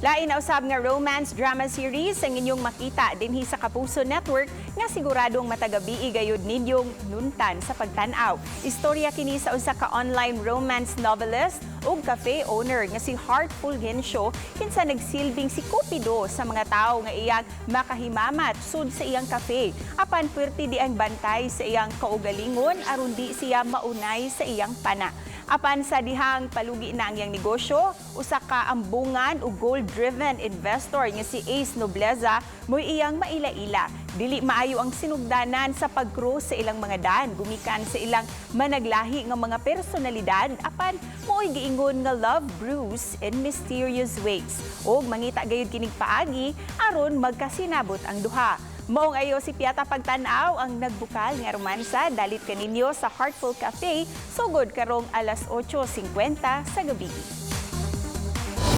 Lain na usab nga romance drama series ang inyong makita dinhi sa Kapuso Network nga siguradong matagabii gayud ninyong nuntan sa pagtan-aw. Istorya kini sa usa ka online romance novelist ug cafe owner nga si Heart Fulgencio, kinsa nagsilbing si Cupido sa mga tawo nga iyang makahimamat sud sa iyang cafe. Apan puwerte di ang bantay sa iyang kaugalingon aron di siya maunay sa iyang pana. Apan sa dihang palugi na ang iyang negosyo, usa ka ambungan ug goal-driven investor nga si Ace Nobleza mo'y iyang maila-ila. Dili maayo ang sinugdanan sa pag-cross sa ilang mga daan gumikan sa ilang managlahi nga mga personalidad, apan mo'y giingon nga love brews in mysterious ways. Ug mangita gayud kinig paagi aron magkasinabot ang duha. Maong ayo sipiata pagtan-aw ang nagbukal nga romansa dalit kaninyo sa Heartful Cafe sugod karong alas 8:50 sa gabi.